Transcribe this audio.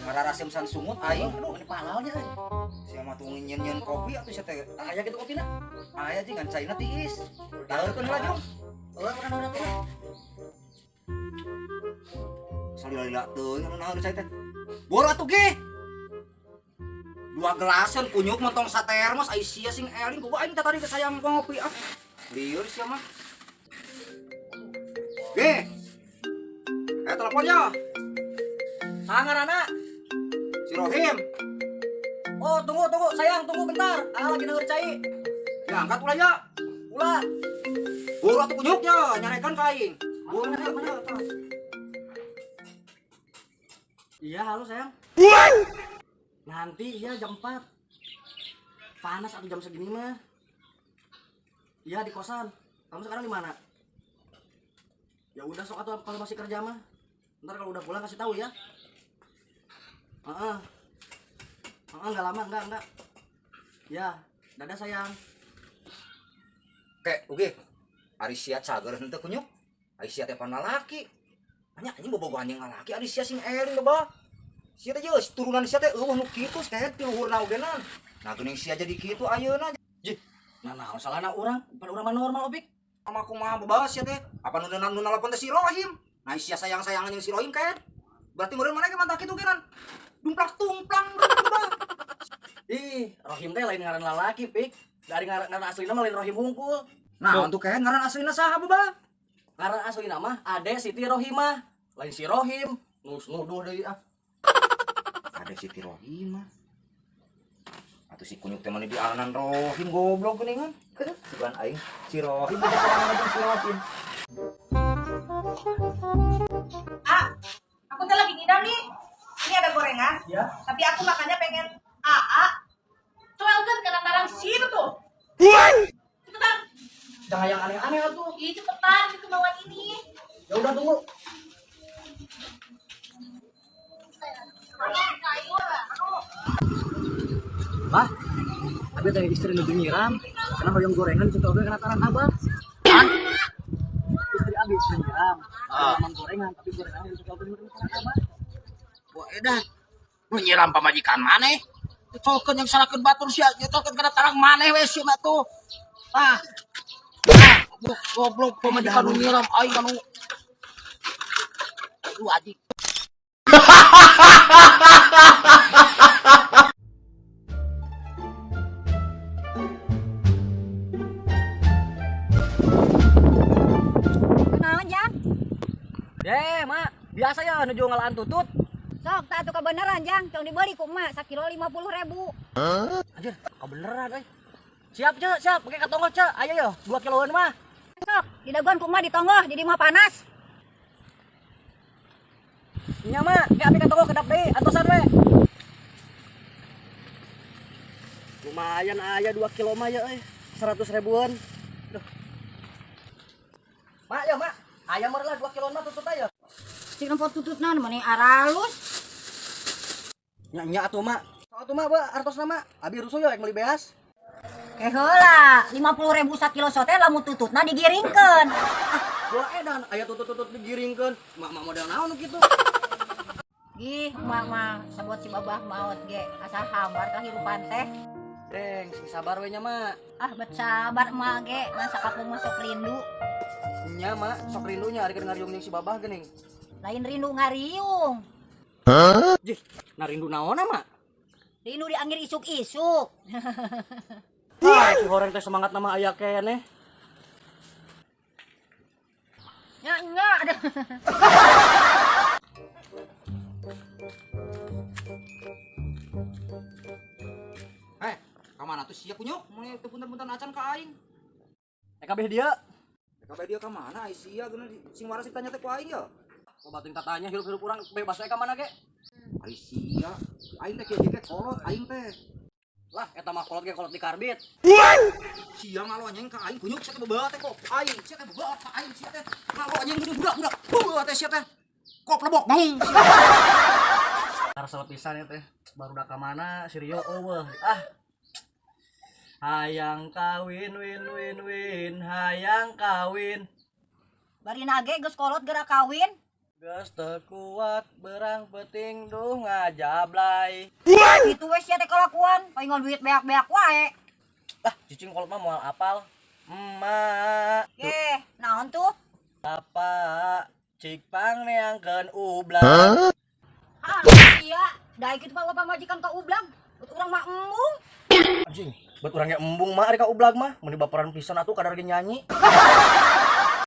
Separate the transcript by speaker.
Speaker 1: Ngararaseum sungut aing.
Speaker 2: Aduh, ini palalnya euy.
Speaker 1: Sia mah tuh nyeun-nyeun kopi atuh sia teh.
Speaker 2: Aya gitu kopina.
Speaker 1: Aya jeung ngan caina tiis. Daeurkeun heula jung.
Speaker 2: Eueuh mana urang tuh.
Speaker 1: Salila-lila teuing anu naon cai teh. Boro atuh ge. Dua gelasan kunyuk montong satermos ai sia sing eling kuku aing teh tadi geus hayang ngopi ah. Lieur sia mah. Ge. Eh telepon ya.
Speaker 2: Saha ngaranna?
Speaker 1: Si Rohim.
Speaker 2: Oh, tunggu tunggu sayang, tunggu bentar. Ah lagi neur cai.
Speaker 1: Ya angkat ulah ya.
Speaker 2: Ulah.
Speaker 1: Boro atuh kunyuknya nyarekan ka aing. Boro
Speaker 2: Mana, mana, mana? Iya, halo sayang. Nanti iya jam 4. Panas atau jam segini mah. Iya di kosan. Kamu sekarang di mana? Ya udah sok atuh kalau masih kerja mah. Ntar kalau udah pulang kasih tahu ya. Heeh. Heeh, enggak lama, enggak. Ya, dadah sayang.
Speaker 1: Oke, oke. Ari sia cager henteu kunyuk. Ari sia teh pan lalaki. Anya anjing bobogohan jeung lalaki ari sia sing eling loba. Sia teh geus turunan sia teh eueuh nu kitu teh ti luhurna ogenan. Nah geuning sia jadi kitu ayeuna.
Speaker 2: Jih, nah naon salahna urang? Pan urang mah normal opik.
Speaker 1: Sama kumaha bebas sia teh. Apa nu nu nalapon teh si Rohim. Nah sia sayang-sayangan jeung si Rohim kan. Berarti meureun maneh ge mantah kitu genan. Dumplang tumplang loba.
Speaker 2: Ih, Rohim teh lain ngaran lalaki, Pik. Dari ngaran aslina mah lain Rohim hungkul.
Speaker 1: Nah, untuk kayak ngaran aslina saha beba?
Speaker 2: Ngaran aslina mah Ade Siti Rohimah. Lain si Rohim. Nus nuduh deui ah.
Speaker 1: Ada Siti Rohimah. Atau si kunyuk teh mah di aranan Rohim goblok geuningan. Sugan aing si Rohim beda jeung si Rohim.
Speaker 3: Ah, aku tuh lagi ngidam nih. Ini ada gorengan.
Speaker 2: Ya.
Speaker 3: Tapi aku makannya pengen AA. Coelkeun kana tarang situ tuh. Cepetan.
Speaker 2: Jangan yang aneh-aneh atuh.
Speaker 3: Ih, cepetan itu kemauan ini.
Speaker 2: Ya udah tunggu. Bah, abi teh istri nu nyiram, karena hoyong gorengan situ oge kana tarang abah. Istri abi istri nyiram, ah. Gorengan, tapi gorengan itu oge kana tarang abah.
Speaker 4: Wah edan, nu nyiram pamajikan maneh. Dicolkeun yang salahkeun batur sia, dicolkeun kana tarang maneh we sia mah tuh. Ah. Ah, goblok pamajikan nu nyiram aing anu. Aduh anjing.
Speaker 5: Naon jang?
Speaker 2: Eh, Mak, biasa ya nuju ngalaan tutut.
Speaker 5: Sok tak atuh kebenaran jang, tong dibeli ku emak sakilo 50.000.
Speaker 2: Anjir, kebeneran euy. Siap, Cek, siap. Pakai katonggoh, Cek. Ayo yo, 2 kiloan mah.
Speaker 5: Sok, didagoan ku emak ditonggoh di mah panas.
Speaker 2: Nya mak, kayak abi katonggoh kedap deui, antosan we. Lumayan aya 2 kilo mah ya euy. 100 ribuan. Duh. Mak ya, Mak. Ayam mah lah 2 kilo mah tutut aja.
Speaker 5: Cik nempo tututna meni aralus.
Speaker 2: Nya nya atuh, Mak. Sok atuh, Mak, bae artosna, Mak. Abi rusuh yo rek meuli beas.
Speaker 5: Eh heula, 50.000 sakilo sote lamun tututna digiringkeun.
Speaker 2: Ah, gua edan aya tutut-tutut digiringkeun. Mak mak model naon nu kitu?
Speaker 5: Gih, emak mah sebut si babah maot ge asa hambar kahirupan teh.
Speaker 2: Deng, sing sabar we nya, Mak.
Speaker 5: Ah, bet sabar emak ge, ngan sakapung mah sok rindu.
Speaker 2: Nya, Mak, sok rindunya ari keur ngariung jeung si babah geuning.
Speaker 5: Lain rindu ngariung.
Speaker 2: Jih, nah rindu naonna, Mak?
Speaker 5: Rindu dianggir isuk-isuk.
Speaker 2: Ah, si horeng teh semangat nama aya keneh.
Speaker 5: Ya enggak ada.
Speaker 1: Eh, ka mana tuh sia kunyuk? Mun teu punten-punten acan ka aing.
Speaker 2: Eh kabeh dia.
Speaker 1: Eh kabeh dia ka mana ai sia geuna sing waras ditanya teh ku aing ya.
Speaker 2: Kok batin tatanya hirup-hirup urang bebas we ka mana ge?
Speaker 1: Ai sia, aing teh kieu ge kolot aing teh.
Speaker 2: Lah, eta mah kolot ge kolot di karbit.
Speaker 1: Sia ngalonyeng ka aing kunyuk sia teh bebelah teh kok. Aing sia teh bebelah ka aing sia teh. Ngalonyeng geuning budak-budak. Bebelah teh sia teh. Kok plebok maung.
Speaker 2: Karesep pisan ya teh. Barudak ka mana si Rio eueuh. Ah. Hayang kawin win win win, hayang kawin.
Speaker 5: Bari nage geus kolot geura kawin.
Speaker 2: Geus teu kuat berang peuting duh ngajablay.
Speaker 5: Itu we sia teh kalakuan, palingan duit beak-beak wae.
Speaker 2: Ah, cicing kolot mah moal apal. Emak,
Speaker 5: Ye, naon tuh?
Speaker 2: bapak, cik pangneangkeun ublag.
Speaker 5: Ah, iya, da kitu mah pamajikan ka ublag. Buat urang mah embung.
Speaker 2: Anjing, buat urang ge embung mah ari ka ublag mah, meuni baperan pisan atuh kadar ge nyanyi.